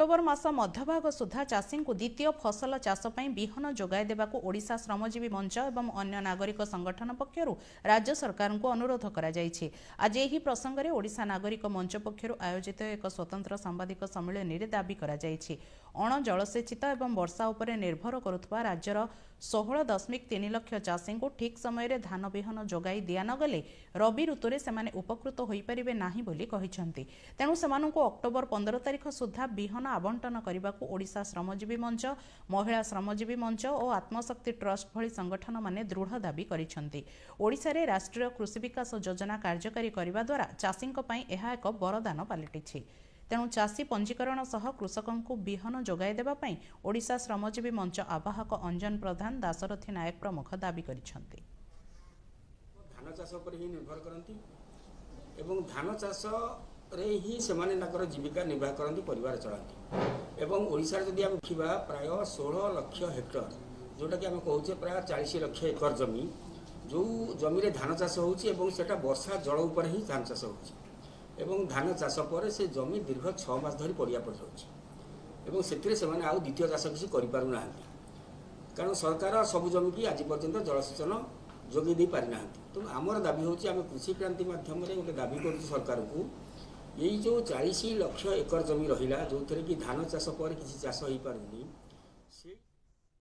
October ମାସ ମଧ୍ୟଭାଗ ସୁଦ୍ଧା ଚାଷୀଙ୍କୁ ଦ୍ୱିତୀୟ ଫସଲ ଚାଷ ପାଇଁ ବିହନ ଯୋଗାଇ ଦେବାକୁ ଓଡ଼ିଶା ଶ୍ରମଜୀବୀ ମଞ୍ଚ ଏବଂ ଅନ୍ୟ ନାଗରିକ ସଂଗଠନ ପକ୍ଷରୁ ରାଜ୍ୟ ସରକାରଙ୍କୁ ଅନୁରୋଧ କରାଯାଇଛି। ଆଜି ଏହି ପ୍ରସଙ୍ଗରେ ଓଡ଼ିଶା ନାଗରିକ ମଞ୍ଚ ପକ୍ଷରୁ ଆୟୋଜିତ ଏକ ସ୍ୱତନ୍ତ୍ର ସାମ୍ବାଦିକ ସମ୍ମିଳନୀରେ ଦାବି କରାଯାଇଛି। ଅଣଜଳସେଚିତ ଏବଂ ବର୍ଷା ଉପରେ ନିର୍ଭର କରୁଥିବା ରାଜ୍ୟର 16.3 ଲକ୍ଷ ଚାଷୀଙ୍କୁ ଠିକ୍ ସମୟରେ ଧାନ ବିହନ ଯୋଗାଇ ଦିଆନଗଲେ ରବି ଋତୁରେ ସେମାନେ ଉପକୃତ ହୋଇପାରିବେ ନାହିଁ ବୋଲି କହିଛନ୍ତି। ତେଣୁ ସେମାନଙ୍କୁ ଅକ୍ଟୋବର 15 ତାରିଖ ସୁଦ୍ଧା ବିହନ ଆବଣ୍ଟନ କରିବାକୁ ଓଡ଼ିଶା ଶ୍ରମଜୀବୀ ମଞ୍ଚ, ମହିଳା ଶ୍ରମଜୀବୀ ମଞ୍ଚ ଓ ଆତ୍ମଶକ୍ତି ଟ୍ରଷ୍ଟ ଭଳି ସଂଗଠନମାନେ ଦୃଢ଼ ଦାବି କରିଛନ୍ତି। ଓଡ଼ିଶାରେ ରାଷ୍ଟ୍ରୀୟ କୃଷି ବିକାଶ ଯୋଜନା କାର୍ଯ୍ୟକାରୀ କରିବା ଦ୍ୱାରା ଚାଷୀଙ୍କ ପାଇଁ ଏହା ଏକ ବରଦାନ ପାଲଟିଛି। ତେଣୁ ଚାଷୀ ପଞ୍ଜୀକରଣ ସହ କୃଷକଙ୍କୁ ବିହନ ଯୋଗାଇ ଦେବା ପାଇଁ ଓଡ଼ିଶା ଶ୍ରମଜୀବୀ ମଞ୍ଚ ଆବାହକ ଅଞ୍ଜନ ପ୍ରଧାନ, ଦାଶରଥୀ ନାୟକ ପ୍ରମୁଖ ଦାବି କରିଛନ୍ତି। ଧାନ ଚାଷ ଉପରେ ହିଁ ନିର୍ଭର କରନ୍ତି ଏବଂ ଧାନ ଚାଷରେ ହିଁ ସେମାନେ ତାଙ୍କର ଜୀବିକା ନିର୍ବାହ କରନ୍ତି, ପରିବାର ଚଳାନ୍ତି। ଏବଂ ଓଡ଼ିଶାରେ ଯଦି ଆମେ ଦେଖିବା, ପ୍ରାୟ 16 ଲକ୍ଷ ହେକ୍ଟର, ଯେଉଁଟାକି ଆମେ କହୁଛେ ପ୍ରାୟ 40 ଲକ୍ଷ ଏକର ଜମି, ଯେଉଁ ଜମିରେ ଧାନ ଚାଷ ହେଉଛି ଏବଂ ସେଇଟା ବର୍ଷା ଜଳ ଉପରେ ହିଁ ଧାନ ଚାଷ ହେଉଛି। ଏବଂ ଧାନ ଚାଷ ପରେ ସେ ଜମି ଦୀର୍ଘ 6 ମାସ ଧରି ପଡ଼ିଆ ପଡ଼ି ରହୁଛି ଏବଂ ସେଥିରେ ସେମାନେ ଆଉ ଦ୍ୱିତୀୟ ଚାଷ କିଛି କରିପାରୁନାହାନ୍ତି, କାରଣ ସରକାର ସବୁ ଜମିକି ଆଜି ପର୍ଯ୍ୟନ୍ତ ଜଳସେଚନ ଯୋଗାଇ ଦେଇପାରିନାହାନ୍ତି। ତେଣୁ ଆମର ଦାବି ହେଉଛି, ଆମେ କୃଷି କ୍ରାନ୍ତି ମାଧ୍ୟମରେ ଗୋଟେ ଦାବି କରୁଛୁ ସରକାରଙ୍କୁ, ଏଇ ଯେଉଁ 40 ଲକ୍ଷ ଏକର ଜମି ରହିଲା ଯେଉଁଥିରେ କି ଧାନ ଚାଷ ପରେ କିଛି ଚାଷ ହେଇପାରୁନି,